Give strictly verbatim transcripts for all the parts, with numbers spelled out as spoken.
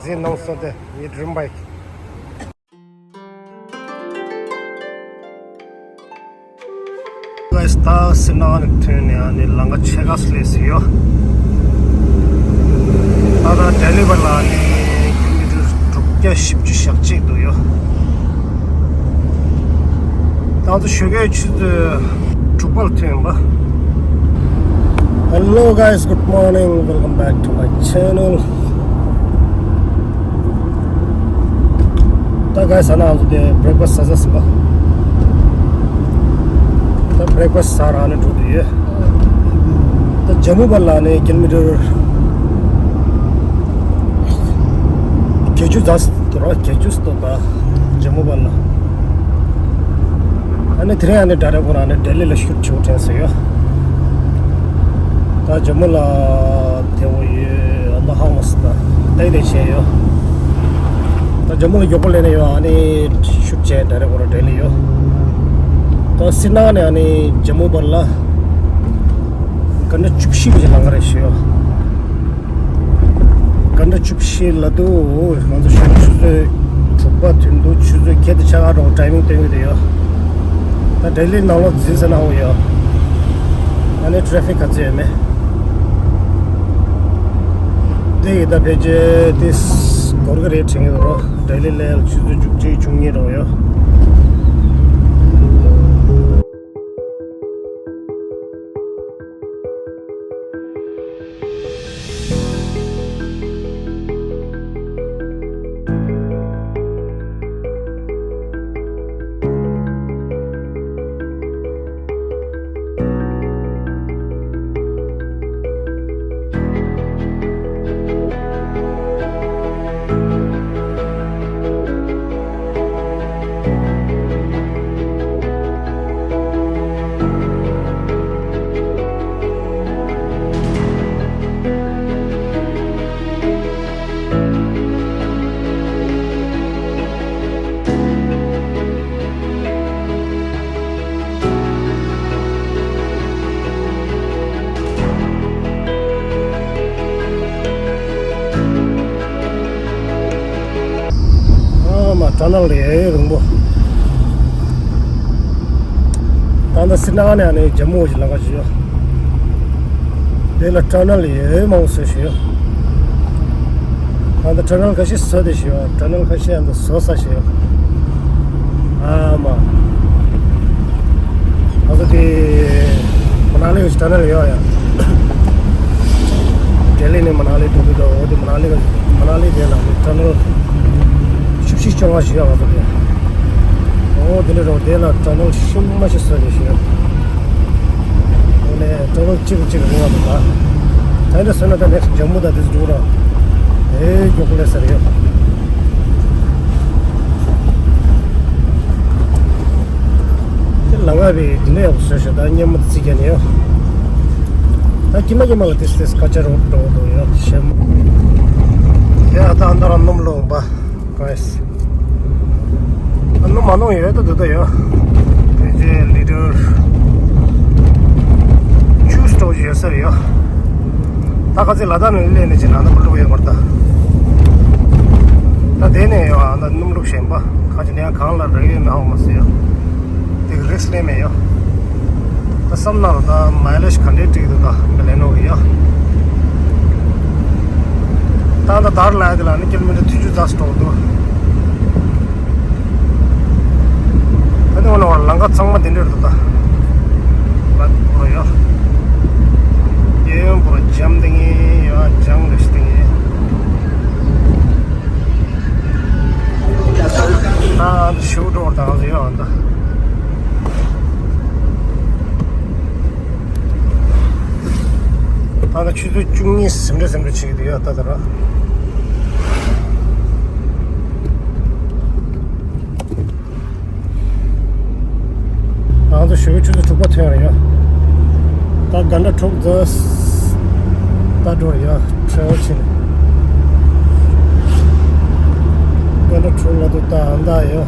འཛིན་གནང་སོང་སྟེ་ངའི་ཌི་རིམ་བྷའིཀ། གྷའི་སི། ད་སི་ནང་ནས་ཐོན་ནས་ཨ་ནི་ལམ་ཁ་ཕྱེད་ཀ་སླེབས་ཟིན་ཡོད། ད་ལྟ་ལྡི་ལི་བར་ལ་ཨ་ནི་ཀི་ལོ་མི་ཊར་དྲུག་བརྒྱ་བཞི་བཅུ་ཞེ་གཅིག་འདུག་ཡོད། ད་ང་ཚོ་ཞོགས་ཀའི་ཆུ་ཚོད་དྲུག་པ་ལ་ཐོན་པ། Hello guys, good morning, welcome back to my channel. ད་གྷའི་སི་ང་ཚོ་དེ་བྷི་རེག་ཕ་སི་ཟ་ཟ་ཟིན་པ། ད་བྷི་རེག་ཕ་སི་ཟ་རག་ནས་འགྲོ་དུས་ཡོད། ད་ཇམ་མུ་བར་ལ་ནས་ཀི་ལོ་མི་ཊར་བརྒྱད་ཅུ་ཙམ་འདུག་ར། བརྒྱད་ཅུ་ཙམ་འདུག་ད་ཇམ་མུ་བར་ལ། ཨ་ནི་དེ་རིང་ཨ་ནི་ཌའི་རེག་ཊི་ཁོ་རང་ནས་ལྡི་ལི་ལ་ཤུཊ་བྱེད་དགོས་དྲན་སོང་ཡོད། ད་ཇམ་མུ་ལ་དེ་འོ་ཡོད། ཨ་ལ་ཧ་མ་སི་ད་ཏའི་ཏའི་བྱས་ཡོད། ད་ཇམ་མུ་ལ་མགྱོགས་པོ་སླེབས་ནས་ཡོད། ཨ་ནི་ཤུཊ་བྱས་ཌའི་རེག་ཊི་ཁོ་རང་ལྡི་ལི་ཡོད། ད་སི་ནང་ནས་ཨ་ནི་ཇམ་མུ་བར་ལ་གྷན་ཊ་བཅུ་བཞི་བཞིན་ལམ་ཁ་རེད་ཞུ་ཡོད། གྷན་ཊ་བཅུ་བཞི་ལ་འདུག་ང་ཚོ་ཞོགས་ཆུ་ཚོད་དྲུག་པ་ཐོན་འདུག་ཆུ་ཚོད་བརྒྱད་དང་ཕྱེད་ཀ་འགྲོ་ཊའི་མིང་སྟོན་གྱི་འདུག་ཡོད། ད་ལྡི་ལི་ནང་ལོགས་འཛིན་ས་ན་འོ་ཡོད། ཨ་ནི་ཊེ་ཕིག་ག་ཚོད་ཡོད་མེད། དེ་ཡི་ད་ཕལ་ཆེར་དེ་འགོར་གི་རེད་དྲན་གྱི་འདུག་ལྡི་ལི་ལ་ཆུ་ཚོད་བཅུ་གཅིག་བཅུ་གཉིས་འགྲོ་ཡོད། ཨ་མ་ཊ་ནལ་རེད་རིང་པོ། ད་ལྟ་སི་ནང་ནས་ནི་ཇམ་མུ་ཞིག་ལམ་ཁ་ཞིག་ཡོད། དེ་ལ་ཊ་ནལ་ཡོད་མང་པོ་བཟོས་ཞིག་ཡོད། ད་ལྟ་ཊ་ནལ་ཁ་ཤས་བཟོས་ཏེ་ཞིག་ཡོད། ཊ་ནལ་ཁ་ཤས་ཨ་ད་བཟོ་ས་ཞིག་ཡོད། ཨ་མ། ང་ཚོ་དེ་མ་ན་ལི་ཊ་ནལ་ཡོད་ཡ། ལྡི་ལི་ནས་མ་ན་ལི་འགྲོ་གི་འདུག་འོ་དེ་མ་ན་ལི་མ་ན་ལི་དེ་ལ་ཊ་ནལ་བཅུ་བཞི་བཅོ་ལྔ་ཞིག་ཡོད་ང་ཚོ་དེ། འོ་དེ་ནས་རོ་དེ་ལ་ཊ་ནལ་ཤུལ་མ་ཞིག་བཟོས་ཏེ་ཞིག་ཡོད། འོ་ནས་ཊ་ནལ་གཅིག་གཅིག་རིང་བ་འདུག་ད། ད་འདྲ་བཟོས་ན་ད་ནེགསི་ཇམ་མུ་ད་དེ་ཚོ་འགྲོ་ར། ཨེ་མགྱོགས་པོ་སླེབས་ས་རེད་ཡོད། དེ་ལ་ང་བའི་དེ་ནས་ཡག་པོ་བཟོས་ཤག་ད་སྙན་མོ་དེ་ཚིག་རྒྱ་ནས་ཡོད། ད་ཀྱི་མ་ཀྱི་མ་ལ་དེ་སེ་སྐད་ཆ་རོ་འགྲོ་འདུག་ཡོད་ཤེས་མ། ཡ་ད་འདི་རང་སྣུམ་བླུགས་པ། གྷའི་སི། སྣུམ་མ་ནོར་ཡོད་ད་འདུག་ད་ཡོད། ཕལ་ཆེར་ལི་ཊར་བཅུ་སྟོང་ཡོད་ས་རེད་ཡོད། ད་ཁ་ཚིག་ལ་དྭགས་ནས་སླེབས་ནས་ཅི་ན་ད་བླུགས་ཡོད་མ་རེད་ད། ད་དེ་ནས་ཡོད་ཨ་ད་སྣུམ་བླུགས་ཞན་པ་ཁ་ཅིག་ནས་གང་ལ་རེག་ཡོད་མེད་ཧ་གོ་མ་སོང་ཡོད། དེ་གི་རིགས་ལེན་མེད་ཡོད། ད་བསམ་ན་ད་མའི་ལེཇ་ག་འདྲའི་སྤྲད་འདུག་ད་མི་ལེན་ནོ་གི་ཡོད། ད་ད་དར་ལ་དེ་ལ་ནི་ཀི་ལོ་མི་ཊར་བདུན་ཅུ་ཙམ་འགྲོ་འདུག་ད་ནི་འོ་ན་འོ་ལམ་ཁ་ཚང་མ་དེ་འདྲ་རེད་འདུག་ད། ལ་འོ་ཡོད། ཡེ་ཡོན་པོ་ཇམ་དེ་ངེས་ཡོད་ཇང་རེ་ཤི་དེ་ངེས། ད་ཞུ་འགྲོ་དང་ཡོད་ད། ད་ལྟ་ཆུ་ཚོད་བཅུ་གཉིས་ཟིན་འདྲ་ཟིན་འདྲ་བྱེད་ཀྱི་འདུག་ཡ་ད་ད་ར། ང་ཚོ་ཞོགས་ཀའི་ཆུ་ཚོད་དྲུག་པ་ཐོན་རེད་ཡ། ད་གྷན་ཊ་དྲུག་ཙམ་ད་འགྲོ་རེད་ཡ། ཁྲལ་བྱས་ནས་གྷན་ཊ་དྲུག་ལ་དུ་ད་ཨ་མདའ་ཡ།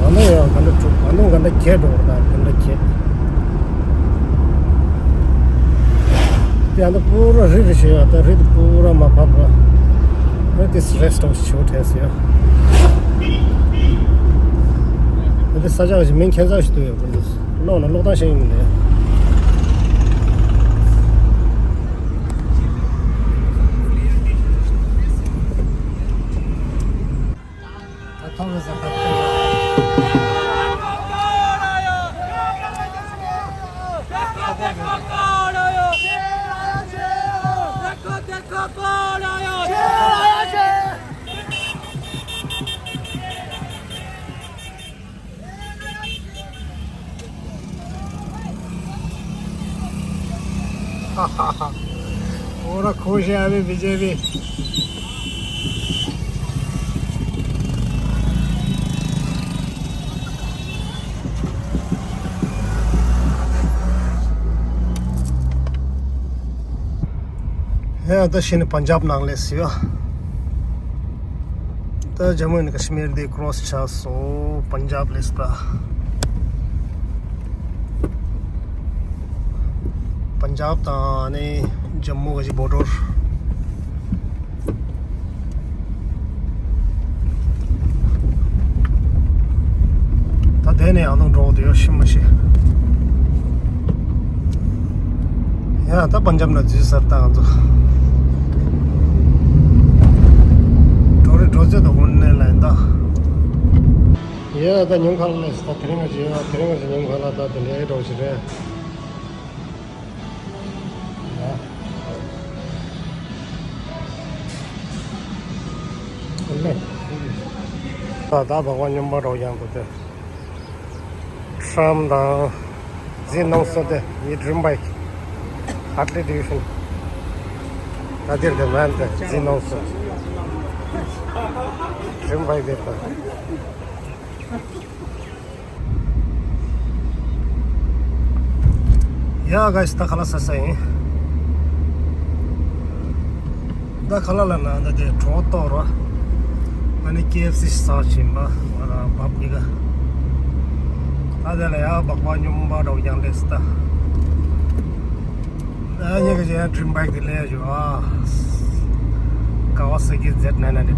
ཨ་མདའ་ཡ་གྷན་ཊ་དྲུག་ཨ་མདའ་གྷན་ཊ་བརྒྱད་འགྲོ་རེད་ད་གྷན་ཊ་བརྒྱད། དེ་ཡང་ད་པུ་ར་རི་རི་ཞེས་ཡོད། ད་རི་དེ་པུ་ར་མ་ཕབ་ར། ཨ་དེ་རེ་སི་ཊོབ་ཞིག་བྱེད་དགོས་དྲན་སོང་ཡ། ཨ་དེ་ས་ཆ་ཞིག་མིང་ཁྱད་མཚར་ཞིག་བཏོན་ཡོད། ཁོ་ཚོས་ཀློག་ན་ཀློག་སྟངས་ཤེས་ཀྱི་མི་འདུག། पूरा खुश है अभी बीजेपी। ཡ་ད་ཕྱིན་ནས་པན་ཇབ་ནང་སླེབས་ཡོད། ད་ཇམ་མུ་ཨེན་ཀ་ཤི་མིར་དེ་ཀྲོ་སི་ཆགས་སོང་། པན་ཇབ་སླེབས་ད། པན་ཇབ་དང་ཨ་ནི་ཇམ་མུ་གི་བོ་ཌར། ད་དེ་ནས་ཡང་དུ་འགྲོ་འདོད་ཡོད་ཤི་མ་ཤི། ཡ་ད་པན་ཇབ་ན་འཛུལ་ཚར། ད་ང་ཚོ་འགྲོ་རེ་འགྲོ་ཚོད་ད་དགོན་ནས་ལ་ཡིན་ད། ཡ་ད་ཉུང་མཁར་ལ་ད་དེ་རིང་ང་ཅི་ཡ་དེ་རིང་ང་ཅི་ཉུང་མཁར་ལ་ད་དེ་ལས་འགྲོ་ཅི་རེད། ད་ད་བག་བ་སྙོམས་པ་རོགས་ཀྱང་དུ་དེ། ཁྲམ་དང་། ཟི་ནང་སོ་དེ་ཡི་ཌྲིམ་བྷའིཀ་ཧར་ལི་ཌི་བི་ཤན། ད་དེར་དེ་མན་དེ་ཟི་ནང་སོ། ཌྲིམ་བྷའིཀ་དེ་ད། ཡ་ག་ཤི་ད་ཁ་ལག་ཟ་ས་ཡིན། ད་ཁ་ལག་ལ་ན་ད་དེ་གྲོགས་གཏོར་རོ། ཨ་ནི་ཀེ་ཨེཕ་སི་ཟ་བཞིན་པ་ང་རང་བབ་གཉིས་ཀ། ད་དེ་ལ་ཡ་སྦག་སྦག་སྙོམས་པ་འདྲ་བོ་ཀྱང་སླེབས་སི་ད། ཨ་ཉེ་གི་ཅན་ཌྲིམ་བྷའིཀ་དེ་ལས་ཡོད་ཨ། ཀ་ཝ་ས་ཀི་ཛེད་ནའིན་ཧན་ཌྲེཌ།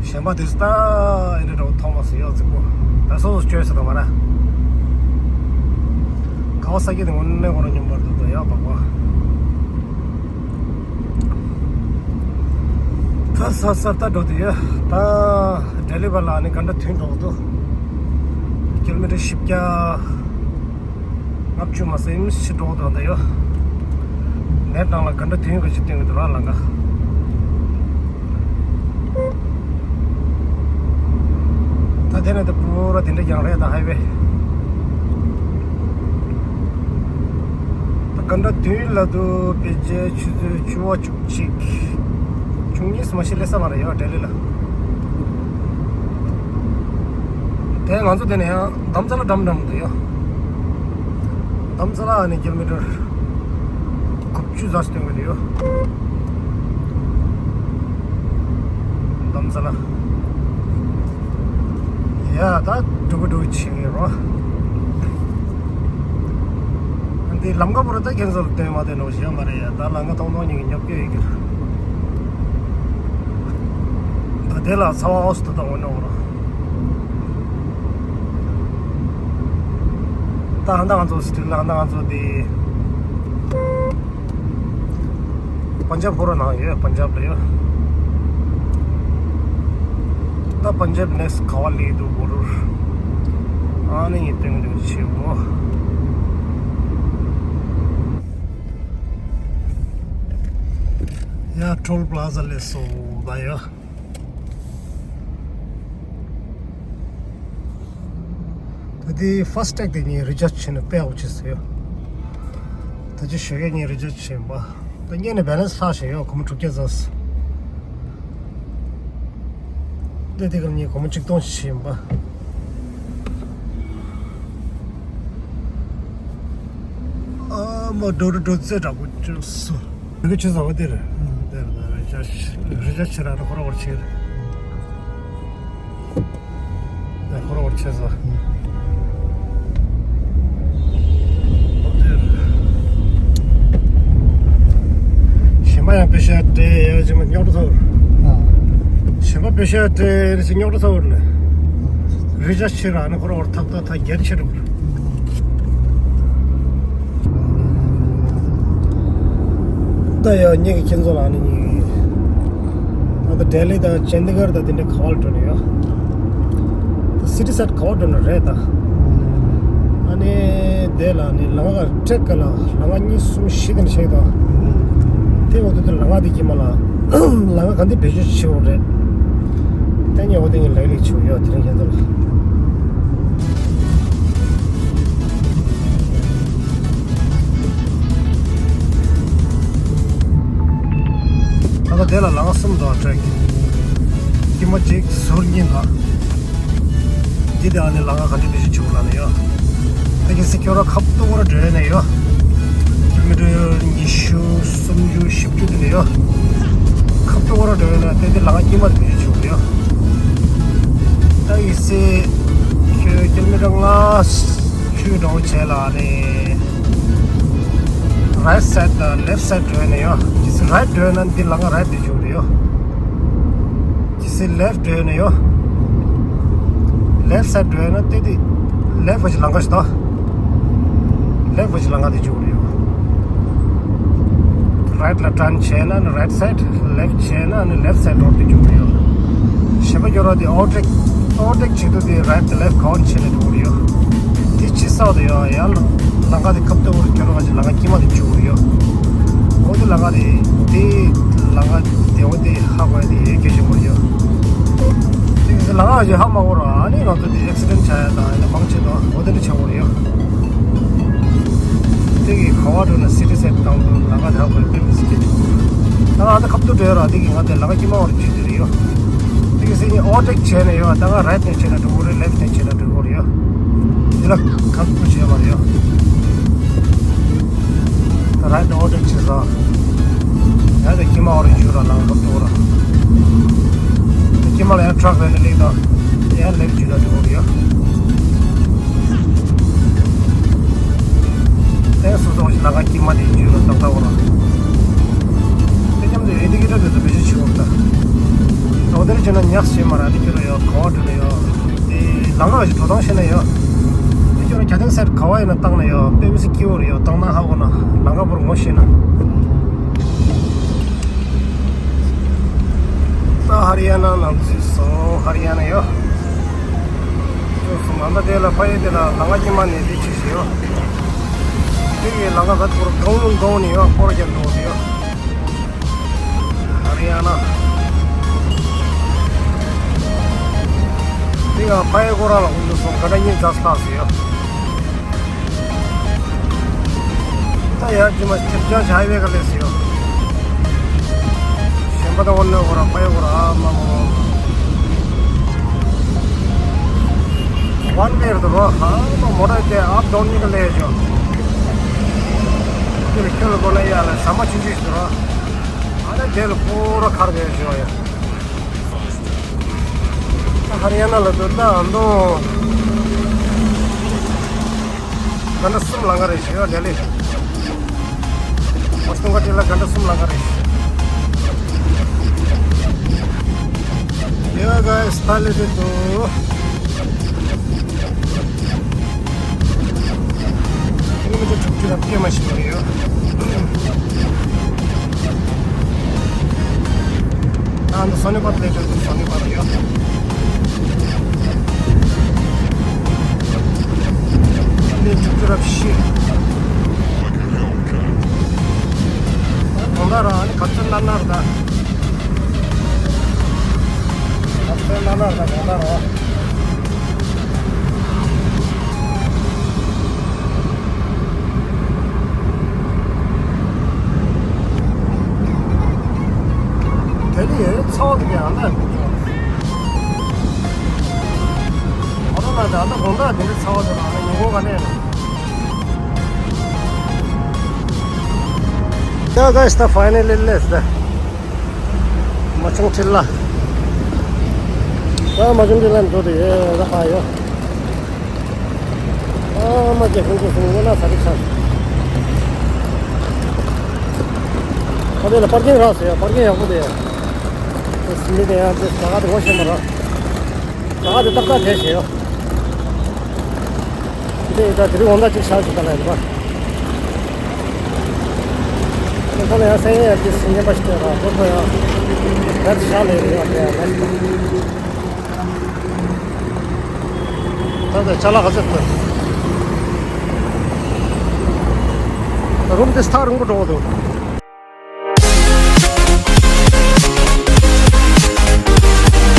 གཞན་པ་དེ་ཚོ་ད་ཨེ་འདྲ་འདྲ་བོ་མཐོང་མ་སོང་ཡ་རྫིག་པོ། ད་སོ་སོ་བཅོས་ས་དང་མ་ར། ཀ་ཝ་ས་ཀི་དེ་དངོས་གནས་ཁོ་རང་སྙོམས་པར་འདུག་ད་ཡ་སྦག་སྦག། ད་ས་ས་ད་འགྲོ་དུས་ཡ་ད་ལྡི་ལི་བར་ལ་ནི་ག་འདྲ་དུས་འགྲོ་གི་འདུག་ཀི་ལོ་མི་ཊར་བཞི་བརྒྱ། ལྔ་བཅུ་མ་ཟིན་ཕྱི་འགྲོ་དང་ད་ཡོད། ནེཊ་ནང་ལ་ག་འདྲ་དུས་ག་ཅིག་སྟོན་གི་འདུག་ར་ལ་ང་། ད་དེ་ནས་ད་པུ་ར་དེ་འདྲ་ཡང་རེད་ད་ཧའི་ཝེ། ད་ག་འདྲ་དུས་ལ་དུ་ཕལ་ཆེར་ཆུ་ཚོད་བཅུ་པ་བཅུ་གཅིག་བཅུ་གཉིས་སུ་མ་ཤི་ལེ་ས་མ་ར་ཡོད་ལྡི་ལི་ལ། དེ་ང་ཚོ་དེ་ནས་ཡང་དྷ་རམ་ས་ལ་འགྲམ་འགྲམ་དུ་ཡོད། དྷ་རམ་ས་ལ་ཨ་ནི་ཀི་ལོ་མི་ཊར་དགུ་བཅུ་ཙམ་སྟོན་གྱི་ཡོད། དྷ་རམ་ས་ལ། ཡ་ད་འགྲོ་གི་འགྲོ་གི་བྱེད་ཀྱི་རོ། འདི་ལམ་ཁ་བོར་ད་ཁྱེད་ཚོར་སྟོན་མ་སྟོན་ནོ་ཞེས་མ་རེད་ཡ། ད་ལམ་ཁ་ཐོང་ཐོང་ཉིན་གྱི་ཉོབ་སྐྱོ་ཡོད་ཀྱི་རེད། ད་དེ་ལ་ཚ་བ་ཨོ་སི་ཏུ་ད་འོ་ནོ་རོ། ད་ཧ་ད་ང་ཚོ་སི་ཊི་ལ་ཧ་ད་ང་ཚོ་དེ། པན་ཇབ་ཧོ་ར་ནང་ཡོད། པན་ཇབ་ལ་ཡོད། ད་པན་ཇབ་ནེག་སི་ག་བ་ལི་དུ་བོ་རུ། ཨ་ནི་ཡི་སྟེང་དུ་ཆེ་བོ། ཡ་ཊོལ་པ་ལ་ཛ་ལས་སོ་ད་ཡོད། ད་དེ་ཧྥ་སི་ཊེག་དེ་ངས་རི་ཅར་ཇི་བྱས་ནས་པེ་ཨའུ་ཊི་བྱས་ཡོད། ད་ཅི་ཞོགས་ཀས་ངས་རི་ཅར་ཇི་བྱས་ཡིན་པ། ད་ངས་ནས་བེ་ལན་སི་ལྷག་བྱས་ཡོད། སྒོར་མོ་དྲུག་བརྒྱ་ཙམ། ད་དེ་གར་ངས་སྒོར་མོ་གཅིག་སྟོང་བྱས་ཡིན་པ། ཨ་མ་འགྲོ་རུ་འགྲོ་ཚད་འདྲ་པོ་བྱུང་སོང་། མི་གི་ཆུ་ཚ་བ་དེ་རེད། དེ་རེད་དེ་རེད། རི་ཅར་ཇི་རི་ཅར་ཇི་ར་ཁོ་ར་བར་ཆེ་རེད། དེ་ཁོ་ར་བར་ཆེ་ས། པེ་ཤ་སྤྲད་ཡ་ཅི་མ་རྙོག་དྲ་ཚ་བོར། ཨ། གཞན་པ་པེ་ཤ་སྤྲད་ཡ་ཅི་རྙོག་དྲ་ཚ་བོར་ལ། རི་ཅ་ཆི་ར་ནི་ཁོ་ར་བར་ཐག་ཐག་ཐག་རྒྱལ་ཆེ་རུ་བོར། ད་ཡ་ཉེ་གི་ཁྱེད་ཚོ་ལ་ནི་ཉེ་གི། ད་ལྟ་ལྡི་ལི་དང་ཅན་དི་གར་དང་དེ་འདྲ་ག་བར་འགྲོ་ནི་ཡོད། ད་སི་ཊི་སེཊ་ག་བར་འགྲོ་ནི་རེད་ད། ཨ་ནི་དེ་ལ་ནི་ལམ་ཁ་ཀྲེག་ག་ལ་ལམ་ཁ་གཉིས་གསུམ་བཞི་དེ་འདྲ་ཞིག་དང་། དེ་འོ་དེ་དུ་ལམ་ཁ་དེ་ཀྱི་མ་ལ་ལམ་ཁ་ག་འདི་བེད་སྤྱོད་བྱེད་འོ་རེད། དེ་ནི་འོ་དེ་ངས་ལེགས་ལེགས་བྱུང་ཡོད། དེ་རིང་ཁྱེད་ཚོ་ལ། ད་ལྟ་དེ་ལ་ལམ་ཁ་གསུམ་འདུག་ཀྲེག་དཀྱིལ་མ་གཅིག་ཟུར་གཉིས་དང་། འདི་དེ་ཨ་ནི་ལམ་ཁ་ག་འདི་བེད་སྤྱོད་བྱེད་དགོས་ལ་ནི་ཡོད། ད་གིན་སི་ཁྱོད་ར་ཁ་ཏོ་བོ་ར་འགྲོ་ཡ་ནི་ཡོད། ཀི་ལོ་མི་ཊར་ཉི་ཤུ་སུམ་ཅུ་བཞི་བཅུ་དེ་ནི་ཡོད། ཁ་ཏོ་བོ་ར་འགྲོ་ཡ་ན་དེ་དེ་ལམ་ཁ་དཀྱིལ་མ་དེ་བེད་སྤྱོད་བྱེད་དགོས་ཡོད། ད་གིན་སི་ཁྱོད་ཀི་ལོ་མི་ཊར་ལྔ་བཅུ་འགྲོ་བྱས་ལ་ནི། རའིཊ་སའིཌ་དང་ལེཕཊ་སའིཌ་འགྲོ་ཡ་ནི་ཡོད། གལ་སྲིད་རའིཊ་འགྲོ་ཡ་ན་འདི་ལམ་ཁ་རའིཊ་དེ་འཇུག་རེད་ཡོད། གལ་སྲིད་ལེཕཊ་འགྲོ་ཡ་ནི་ཡོད། ལེཕཊ་སའིཌ་འགྲོ་ཡ་ན་དེ་དེ་ལེཕཊ་བ་ཅིག་ལམ་ཁ་ཞིག་དང་། ལེཕཊ་བ་ཅིག་ལམ་ཁ་དེ་འཇུག་རེད་ཡོད། རའིཊ་ལ་ཊརན་བྱས་ན་ནི་རའིཊ་སའིཌ། ལེཕཊ་བྱས་ན་ནི་ལེཕཊ་སའིཌ་རོཌ་དེ་འཇུག་རེད་ཡོད། གཞན་པ་ཁྱོད་ར་དེ་ཨོ་ཊེག་ཨོ་ཊེག་བྱེད་དུས་དེ་རའིཊ་དང་ལེཕཊ་ག་བ་ནས་བྱས་ན་འགྲོ་གི་རེད་ཡོད། དེ་ཅི་ས་དེ་ཡོད་ཡ་ལ། ལམ་ཁ་དེ་ཁ་ཏོ་བོ་ར་ཁྱོད་ར་ག་ཅིག་ལམ་ཁ་དཀྱིལ་མ་དེ་འཇུག་གི་རེད་ཡོད། འོ་དེ་ལམ་ཁ་དེ་དེ་ལམ་ཁ་དེ་འོ་དེ་ཧ་གོ་ཡ་དེ་ཡོད་སྐད་ཆ་མོ་རེད་ཡོད། དེ་གི་ལམ་ཁ་ཅིག་ཧ་མ་གོ་ར་ཨ་ནི་ང་ཚོ་དེ་ཨེག་སི་ཌེན་ཊི་བྱ་ཡ་དང་ཨ་ནི་མང་ཆེ་དང་འོ་དེ་འདྲ་ཆགས་ཡོད་རེད་ཡོད། དེ་གི་ག་བ་འགྲོ་ན་སི་ཊི་སེཊ་བཏང་དུས་ལམ་ཁ་དེ་ཧ་གོ་ཡ་དཔེ་མི་སྲིད་སྐད་ཆ་མོ་རེད། ད་ང་ཚོ་ཁ་ཏོ་འགྲོ་ཡ་ར་དེ་གི་ང་དེ་ལམ་ཁ་དཀྱིལ་མ་བོ་ར་འཇུག་གི་རེད་ཡོད། དེ་གི་སི་ནི་ཨོ་ཊེག་བྱས་ནས་ཡོད། ད་ང་རའིཊ་ནས་བྱས་ན་འགྲོ་གི་རེད། ལེཕཊ་ནས་བྱས་ན་འགྲོ་གི་རེད་ཡོད། འདི་ལ་ཁ་ཐུག་བྱས་པ་རེད་ཡོད། ད་རའིཊ་ཨོ་ཊེག་བྱས་སོང་། ཡང་ད་དཀྱིལ་མ་བོ་ར་འཇུག་ར་ལམ་ཁ་ཐུག་ར། ད་དཀྱིལ་མ་ལ་ཡང་ཊརག་རེ་ནས་སླེབས་དང་། ཡང་ལེཕཊ་འཇུག་ར་འགྲོ་གི་རེད་ཡོད། ཨེ་སོ་སོ་ཞིག་ལམ་ཁ་དཀྱིལ་མ་དེ་འཇུག་ར་ཏག་ཏག་འོ་ར། དེ་མཉམ་དུ་ཨིན་ཌི་ཀེ་ཊར་དེ་ཚོ་བེད་སྤྱོད་བྱེད་འོ་ད། ཨོ་དེར་བྱས་ན་ཉག་བྱེད་མ་ར་དེ་ཁྱོད་ར་ཡོད་ག་བ་འགྲོ་ན་ཡོད། དེ་ལམ་ཁ་ཞིག་འགྲོ་སྟངས་ཤེས་ན་ཡོད། དེ་ཁྱོད་ར་གྱ་སྟེང་སེཊ་ག་བ་ཡིན་ན་བཏང་ན་ཡོད། དཔེ་མི་སྲིད་སྐྱིད་པོ་རེད་ཡོད། བཏང་ན་ཧ་གོ་ན་ལམ་ཁ་བོར་ངོ་ཤེས་ན། ད་ཧ་རི་ཡ་ན་ནང་འཛུལ་སོང་། ཧ་རི་ཡ་ན་ཡོད། ཅུང་སོང་ང་ད་དེ་ལ་ཕ་ཡུལ་དེ་ལ་ལམ་ཁ་དཀྱིལ་མ་ནས་དེ་ཅི་ཞིག་ཡོད། དེ་གི་ལམ་ཁ་ད་ཐོར་གང་རུང་གང་ནས་ཡོད། སྐོར་རྒྱག་འགྲོ་དེ་ཡོད། ཧ་རི་ཡ་ན། དེ་ག་ཕ་ཡུལ་ཁོ་རང་ལ་འོང་དུ་སོང་ག་ད་གཉིས་ཛ་སི་ལྷག་སི་ཡོད། ད་ཡར་ཅི་མ་ཐེབས་ཀྱང་ཆ་ཡི་བས་ག་ལས་སི་ཡོད། གཞན་པ་ད་འོ་ནོ་ཁོ་ར་ཕ་ཡུལ་ཁོ་ར་ཨ་མ་མ་མ། ཝན་ཝེ་རེད་རོ། ཧ་མ་མོ་ཊ་དེ་ཨབ་ཌའོན་གཉིས་ཀ་ལས་ཡོད། དེ་ཁྱོད་ལ་གོ་ན་ཡ་ལ་ཟ་མ་ཆུང་ཆུང་ཞིག་རོ། ཨ་ན་དེ་ལ་པོ་ར་ཁར་བས་ཞོ་ཡ། ད་ཧ་རི་ཡ་ན་ལ་དོ་ད་ཨ་མདོ། ག་ན་གསུམ་ལང་ག་རེ་ཞོ་ཡ་ལེ་ལེ། ཝ་ཤིང་ཊོན་ཁ་ཏི་ལ་ག་འདྲ་གསུམ་ལ་ག་རེ། Yeah, guys, finally to. ཁྱེད་མི་ཚོ་ཐུག་ཐུག་ལ་ཕེབས་མ་ཤེས་པ་ཡོད། ཨ་ནི་སོ་ནི་པ་ལེ་ཏྲ་དུ་སོ་ནི་པ་ཡོད། ཨ་ནི་ཐུག་ཐུག་ལ་ཕྱི། གང་ལྟར་ཨ་ནི་ག་ཚོད་ན་ན་ར་ད། ག་ཚོད་ན་ན་ར་ད་གང་ལྟར་ར། དེ་ནི་ཡོད་ཚ་བ་དེ་ཡང་ན་འགྲོ་ཆོག་ཨ་ལོ་ན་ད་ལྟ་དགོང་དག་དེ་འདྲ་ཚ་བ་དེ་ལ་ཉིན་གུང་ག་ནས་ན། Yeah, guys, the finally left the མ་ཆུང་ཁྲིད་ལ། ཨ་མ་ཆུང་ཁྲིད་ལ་འགྲོ་དེ་ཡོད་ར་ཨ་ཡོད། ཨ་མ་རྒྱ་ཁྱོད་ཚོ་སོང་ངོ་ན་ས་རི་ཆགས། ཨ་དེ་ལ་པར་ཀིང་རག་སོང་ཡ། པར་ཀིང་ཡག་པོ་དེ་ཡ། དེ་སིམ་ལི་དེ་ཡ། དེ་ཇ་ག་དེ་ངོ་ཤེས་མ་རག་ཇ་ག་དེ་ཏག་ཏག་དེ་ཤེས་ཡ། དེ་ཡི་ད་དེ་རིང་འོང་ད་ཅིག་ཤག་ཅིག་ད་ལ་ཡིན་པ། ཁོ་ལ་ཡང་སེང་ཡང་དེ་སེང་ཉན་པ་ཞིག་སྟེར་ར། ཁོ་ཚོ་ཡང་རབ་ཤག་ལས་རེད་ཡ། དེ་ཡང་ལས། ད་ད་ཅ་ལག་ག་ཚོད་འདུག་རུམ་དེ་སྟག་རིང་པོ་འགྲོ་གི་འདུག